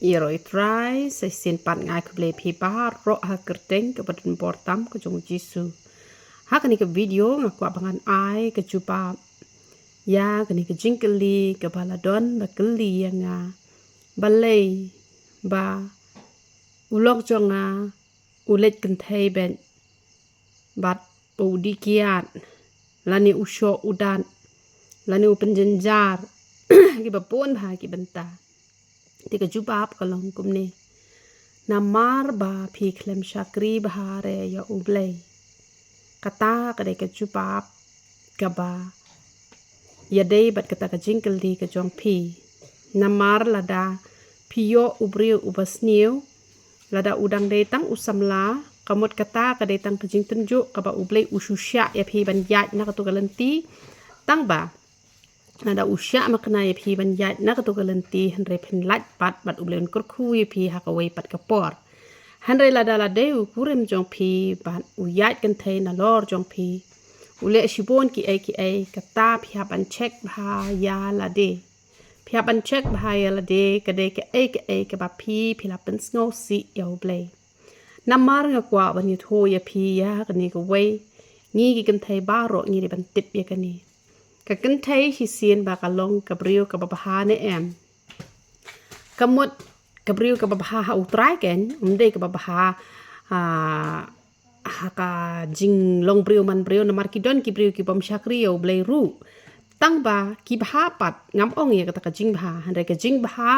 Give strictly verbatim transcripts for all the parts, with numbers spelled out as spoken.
Ïaroh ïa u Trai, sa shisien pat nga ai khublei ïa phi baroh ha ka kyrteng kaba donbor tam ka jong u Jisu. Ha kane ka video nga kwah ba ngan ai ka jubab ïa kane ka jingkylli kaba la don ba kylli ïa nga. Balei ba u lok jong nga u leit kynthei beit bad u dih kiad, lane u shoh u dat, lane u pynjynjar kiba bun bha ki bynta. Te ka jubab ka long kumne: namar ba phi khlem shakri bha re ïa u Blei. Kata ka dei ka jubab kaba ïadei bad kata ka jingkylli ka jong phi. Namar lada phi ïoh u briew uba sniew, lada u dang dei tang u samla, ka mut kata ka dei tang ka jingtynjuh kaba u Blei u shu shah ïa phi ban ïaid na kato ka lynti. Tang ba lada u shah makna ïa phi ban ïaid na kato ka lynti, hynrei phin lait pat bad u Blei un kyrkhu ïa phi ha kawei pat ka por. Hynrei lada la dei u kurim jong phi bad u ïaid kynthei nalor jong phi, u leh shibun kiei kiei, kata phi hap ban check bha ïa lade. Phi hap ban check bha ïa lade, ka dei kaei kaei kaba phi, phi la pynsngewsih ïa u Blei. Namar nga kwah ban ïathuh ïa phi ïa kane kawei, ngi ki kynthei baroh ngi dei ban tip ïa kane. Ka kynthei shisien ba ka long ka briew kaba bha ne em? Ka mut ka briew kaba bha ha u Trai kein, ym dei kaba bha, ah, ha ka jinglong briew man briew, namar ki don ki briew ki bym shakri ïa u Blei ruh. Tang ba ki bha pat, ngam ong ïa kata ka jingbha, hynrei ka jingbha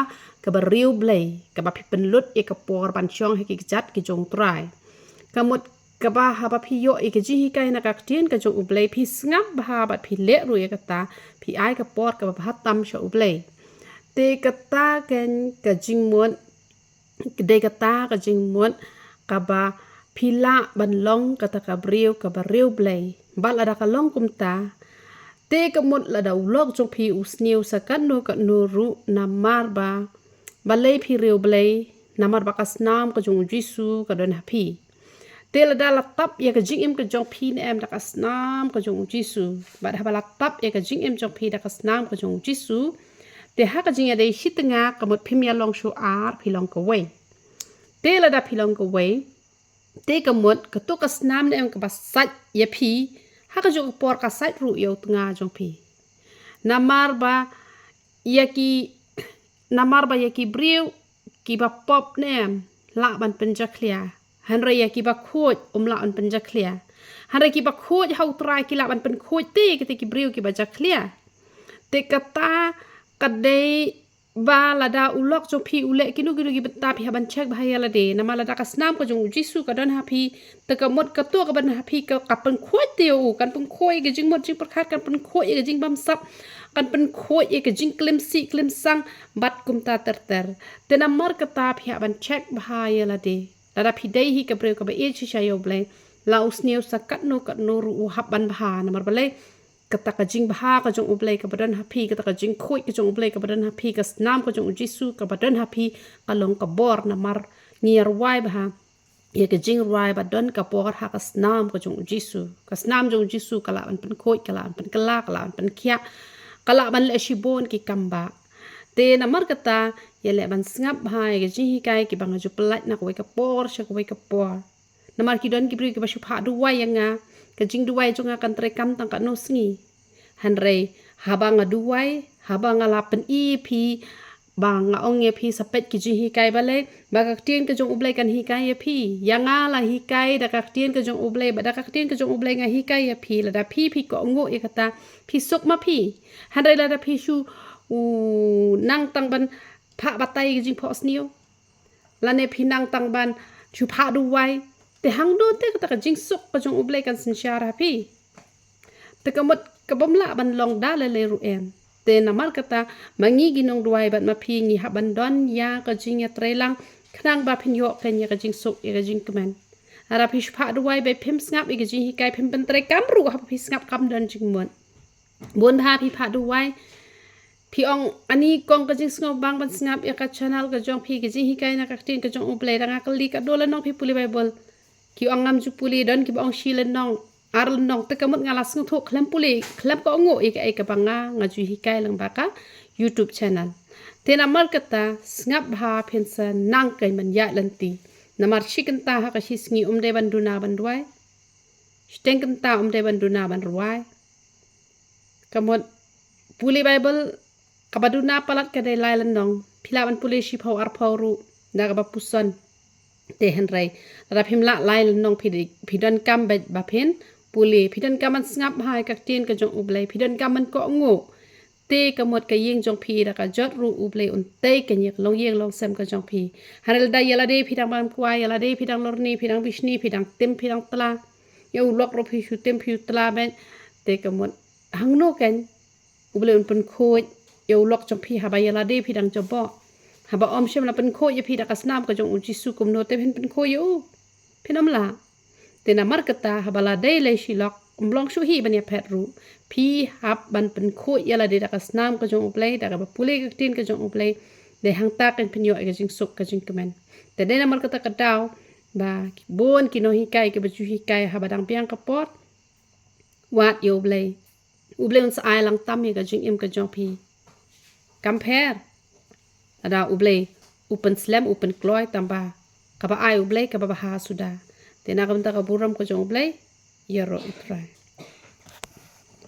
kaba riewblei, kaba phi pynlut ïa ka por ban shong ha ki kjat ki jong u Trai. Ka mut kaba haba phi ïoh ïa ka jinghikai na ka ktien ka jong u Blei, phi sngap bha bad phi leh ruh ïa kata, phi ai ka por kaba bha tam sha u Blei. Te kata kein ka jingmut, dei kata ka jingmut kaba phi lah ban long kata ka briew kaba riewblei. Bad lada ka long kumta, te ka mut lada u lok jong phi u sniew sa katno katno ruh, namar ba, balei phi riewblei? Namar ba ka snam ka jong u Jisu ka don ha phi. Te lada la tap ïa ka jingim ka jong phi ne em da ka snam ka jong u Jisu, bad haba la tap ïa ka jingim jong phi da ka snam ka jong u Jisu, te ha ka jingïadei shitnga ka mut phim ïalong shu ar, phi long kawei. Te lada phi long kawei, te ka mut kato ka snam ne em kaba sait ïa phi, ha kajuh ka por ka sait ruh ïa u tnga jong phi. Namar ba ïa ki, namar ba ïa ki briew kiba pop ne em lah ban pynjakhlia, hynrei ïa kiba khuid ym lah ban pynjakhlia. Hynrei kiba khuid ha u Trai ki lah ban pynkhuid te kita ki briew kiba jakhlia. Te kata ka dei ba lada u lok jong phi u leh kino kino ki bynta, phi hap ban check bha ïa lade. Namar lada ka snam ka jong u Jisu ka don ha phi, te ka mut kato kaba don ha phi ka, ka pynkhuid te ïa u, kan pynkhuid ïa ka jingmut jingpyrkhat, kan pynkhuid ïa ka jingbamsap, kan pynkhuid ïa ka jingklim sih klim sang, bad kumta ter ter. Te namar kata phi hap ban check bha ïa lade. Lada phi dei hi ka briew kaba ïeit shisha ïa u Blei, la u sniew sa katno katno ruh u hap ban bha. Namar balei? Kata ka jingbha ka jong u Blei kaba don ha phi, kata ka jingkhuid ka jong u Blei kaba don ha phi, ka snam ka jong u Jisu kaba don ha phi, ka long ka bor. Namar ngi ïa rwai bha ïa ka jingrwai ba don ka bor ha ka snam ka jong u Jisu. Ka snam jong u Jisu ka lah ban pynkhuid, ka lah ban pynkylla, ka lah ban pynkhiah, ka lah ban leh shibun ki kam ba. Te namar kata, ïa leh ban sngap bha ïa ka jinghikai kiba nga ju pyllait na kawei ka por sha kawei ka por. Namar ki don ki briew kiba shu phah duwai ïa nga, ka jingduwai jong nga kan treikam tang katno sngi. Hynrei haba nga duwai, haba nga la pyni ïa phi, ba nga ong ïa phi sa peit ki jinghikai balei, ba ka ktien ka jong u Blei kan hikai ïa phi. Ïa nga la hikai da ka ktien ka jong u Blei, ba da ka ktien ka jong u Blei nga hikai ïa phi, lada phi phi kohnguh ïa kata, phi suk ma phi. Hynrei lada phi shu, u, nang tang ban phah batai ïa ka jingphohsniew, lane phi nang tang ban shu phah duwai, te hangno te kata ka jingsuk ka jong u Blei kan synshar ha phi? Te ka mut ka bym lah ban long da lei lei ruh em. Te namar kata, ma ngi ki nongduwai bad ma phi ngi hap ban don ïa ka jingïatreilang, khnang ba phin ïoh kein ïa ka jingsuk, ïa ka jingkmen. Lada phi shu phah duwai ba phim sngap ïa ka jinghikai, phim pyntreikam ruh haba phi sngap kam don jingmut. Bun bha phi phah duwai, phi ong, ani kong ka jingsngewbang ban sngap ïa ka channel ka jong phi, ka jinghikai na ka ktien ka jong u Blei. Da nga kylli katno lynnong phi pule Baibl? Ki ong ngam ju pule. Don kiba ong shi lynnong, ar lynnong. Te ka mut nga la sngewthuh khlem pule, khlem kohnguh ïa kaei kaba nga, nga ju hikai lyngba ka YouTube channel. Te namar kata, sngap bha phin sa nang kein ban ïaid lynti. Namar shi kynta ha ka shi sngi um dei ban duna ban duwai. Shiteng kynta um dei ban duna ban ruwai. Ka mut pule Baibl kaba duna palat ka dei lai lynnong. Phi lah ban pule shiphew arphew ruh da kaba puson. Te hynrei lada phim lah lai lynnong phi, phi donkam beit ba phin pule, phi donkam ban sngap bha ïa ka ktien ka jong U Blei, phi donkam ban kohnguh. Te ka mut ka ïing jong phi da ka jot ruh U Blei un tei kein ïa ka longïing longsem ka jong phi. Hynrei lada ïa lade phi dang bam kwai, ïa lade phi dang lorni, phi dang bishni, phi dang tim, phi dang tla, ïa u lok ruh phi shu tim phi shu tla beit. Te ka mut hangno kein U Blei un pynkhuid ïa u lok jong phi haba ïa lade phi dang jaboh? Haba um shym la pynkhuid ïa phi da ka snam ka jong U Jisu, kumno te phin pynkhuid ïa u? Phin ym lah. Te namar kata, haba la dei lei shi lok, ym long shuh hi ban ïaphet ruh, phi hap ban pynkhuid ïa lade da ka snam ka jong U Blei, da kaba pule ka ktien ka jong U Blei. Dei hangta kein phin ïoh ïa ka jingsuk ka jingkmen. Te dei namar kata ka daw ba bun ki nonghikai kiba ju hikai, haba dang biang ka por, wad ïa U Blei. U Blei un sa ai lang tam ïa ka jingim ka jong phi. Kam pher lada U Blei u pynslem, u pynkloi, tangba kaba ai U Blei kaba bha suda. Te na ka bynta ka burom ka jong U Blei, ïaroh U Trai.